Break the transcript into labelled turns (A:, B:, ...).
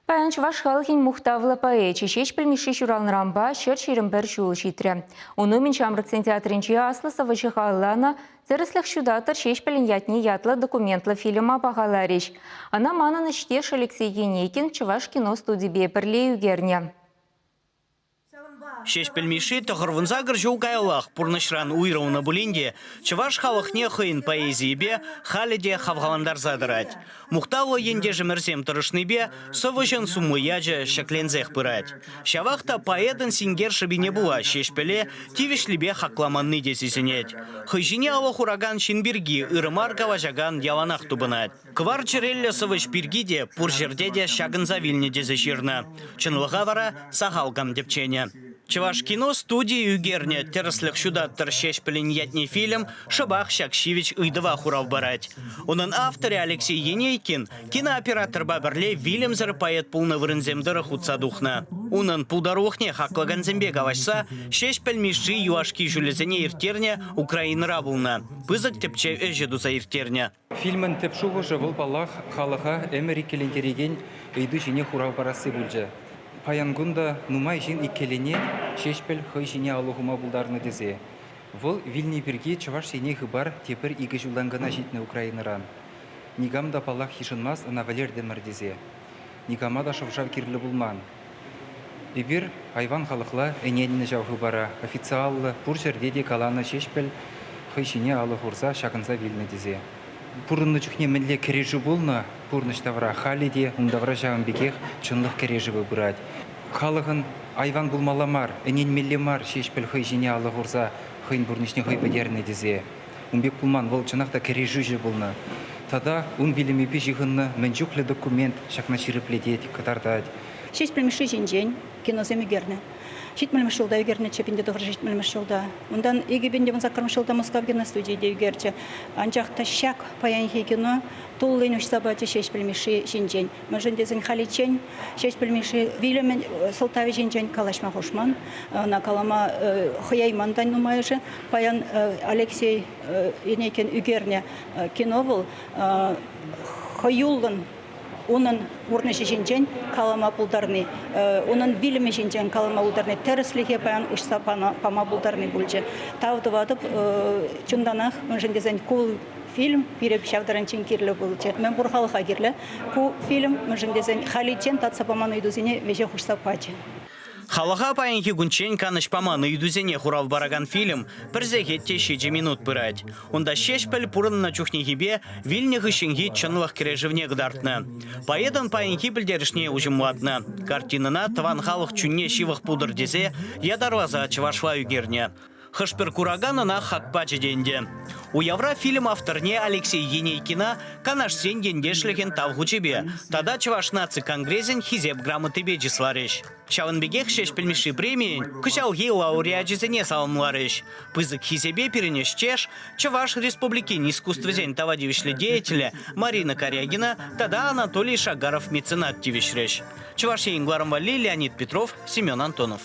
A: Паян чӑваш халӑхӗн мухтавлӑ поэчӗ Ҫеҫпӗл Мишши ҫуралнӑранпа 121 ҫул ҫитрӗ. Ун умӗн Ҫамрӑксен театрӗнче аслӑ сӑвӑҫӑ халалланӑ «Тӗрӗслӗх ҫутатӑр Ҫеҫпӗлӗн ятне» ятлӑ документлӑ фильма пахаларӗҫ. Ӑна манӑн ӗҫтеш Алексей Енейкин Чӑваш кино студипе пӗрле ӳкернӗ.
B: Ҫеҫпӗл Мишши 98 ҫул каяллах пурнӑҫран уйрӑлнӑ пулин те чӑваш халӑхне хӑйӗн поэзийӗпе халӗ те хавхалантарса тӑрать. Мухтавлӑ ентешӗмӗрсем тӑрӑшнипе сӑвӑҫӑн сумлӑ ячӗ ҫӗкленсех пырать. Ҫавах та поэтӑн синкер шӑпине пула Ҫеҫпӗле тивӗҫлипе хакламанни те сисӗнет. Хӑй ҫине алӑ хуракан ҫын пирки ырӑ мар калаҫакан яланах тупӑнать. Кӑвар чӗреллӗ сӑвӑҫ пирки те пур ҫӗрте те ҫакӑнса вилнӗ тесе ҫырнӑ. Чӑнлӑха вара сахал кам тӗпченӗ. Чӑваш кино студийӗ ӳкернӗ «Тӗрӗслӗх ҫутаттӑр Ҫеҫпӗлӗн ятне» фильм шӑпах ҫак ҫивӗч ыйтӑва хурав парать. Унӑн авторӗ Алексей Енейкин кинооператорпа пӗрле вилӗмсӗр поэт пулнӑ вырӑнсем тӑрӑх утса тухнӑ. Унӑн пултарулӑхне хаклакансемпе калаҫса Ҫеҫпӗл Мишши юлашки ҫулӗсене ирттернӗ Украинӑра пулнӑ, пысӑк тӗпчев ӗҫӗ туса ирттернӗ.
C: Фильмӑн тӗп шухӑшӗ вӑл, паллах, халӑха ӗмӗр иккӗлентерекен ыйту ҫине хурав парасси пулчӗ. Паян кун та нумай ҫын иккӗленет Ҫеҫпӗл хӑй ҫине алӑ хума пултарнӑ тесе. Вӑл вилни пирки Чӑваш Ене хыпар тепӗр икӗ ҫултан кӑна ҫитнӗ Украинӑран. Никам та, паллах, йышӑнмасть ӑна вӗлертӗмӗр тесе. Никама та шӑв-шав кирлӗ пулман. Эпир айван халӑхла ӗненнӗ ҫав хыпара, официаллӑ пур ҫӗрте те каланӑ Ҫеҫпӗл хӑй ҫине алӑ хурса ҫакӑнса вилнӗ тесе. Пурӑннӑ чухне мӗнле кӗрешӳ пулнӑ пурнӑҫ тавра, халӗ те ун тавра ҫавӑн пекех чӑнлӑх кӗрешӗвӗ пырать. Халӑхӑн айван пулмалла мар, ӗненмелле мар Ҫеҫпӗл хӑй ҫине алӑ хурса хӑйӗн пурнӑҫне хӑй пӗтернӗ тесе. Ун пек пулман, вӑл чӑнах та кӗрешӳҫӗ пулнӑ. Тата ун вилӗмӗпе ҫыхӑннӑ мӗн чухлӗ документ ҫакна ҫирӗплетет, кӑтартать.
D: Ҫеҫпӗл Мишши ҫинчен киносем ӳкернӗ. Ҫитмӗлмӗш ҫулта ӳкернӗччӗ, 1970 ҫулта. Унтан 2018 ҫулта Мускав киностудийӗ те ӳкерчӗ. Анчах та ҫак паянхи кино туллин уҫса пачӗ Ҫеҫпӗл Мишши ҫинчен. Мӗншӗн тесен халиччен Ҫеҫпӗл Мишши вилӗмӗн сӑлтавӗ ҫинчен калаҫма хушман. Ӑна калама хӑяйман та нумайӑшӗ. Паян Алексей Енейкин ӳкернӗ кино вӑл хӑюллӑн унӑн пурнӑҫӗ ҫинчен калама пултарни, унӑн вилӗмӗ ҫинчен калама пултарни, тӗрӗслӗхе паян уҫса пама пултарни пулчӗ. Тав тӑватӑп чунтанах, мӗншӗн тесен ку фильм пире ҫав таранччен кирлӗ пулчӗ. Мӗн пур халӑха кирлӗ ку фильм, мӗншӗн тесен халиччен татса паман ыйтусене веҫех уҫса пачӗ.
B: Халӑха паянхи кунччен канӑҫ паман ыйтусене хурав паракан фильм пӗр сехет те ҫичӗ минут пырать. Унта Ҫеҫпӗл пурӑннӑ чухнехипе вилнӗ хыҫҫӑнхи чӑнлӑх кӗрешӗвне кӑтартнӑ. Поэтӑн паянхи пӗлтерӗшне уҫӑмлатнӑ. Картинӑна тӑван халӑх чунне ҫывӑх пултӑр тесе ятарласа чӑвашла ӳкернӗ. Хӑш-пӗр куракан ӑна хак пачӗ те ӗнтӗ. Уявра фильм авторне Алексей Енейкина Канашсен ентешлӗхӗн тав хучӗпе тата Чӑваш наци конгресӗн Хисеп грамотипе чысларӗҫ. Ҫавӑн пекех Ҫеҫпӗл Мишши премийӗн кӑҫалхи лауреачӗсене саламларӗҫ. Пысӑк хисепе пирӗн ӗҫтеш, Чӑваш Республикин искусствӑсен тава тивӗҫлӗ деятелӗ Марина Карягина тата Анатолий Шагаров меценат тивӗҫрӗҫ. Чӑваш Ен кӑларӑм валли Леонид Петров, Семен Антонов.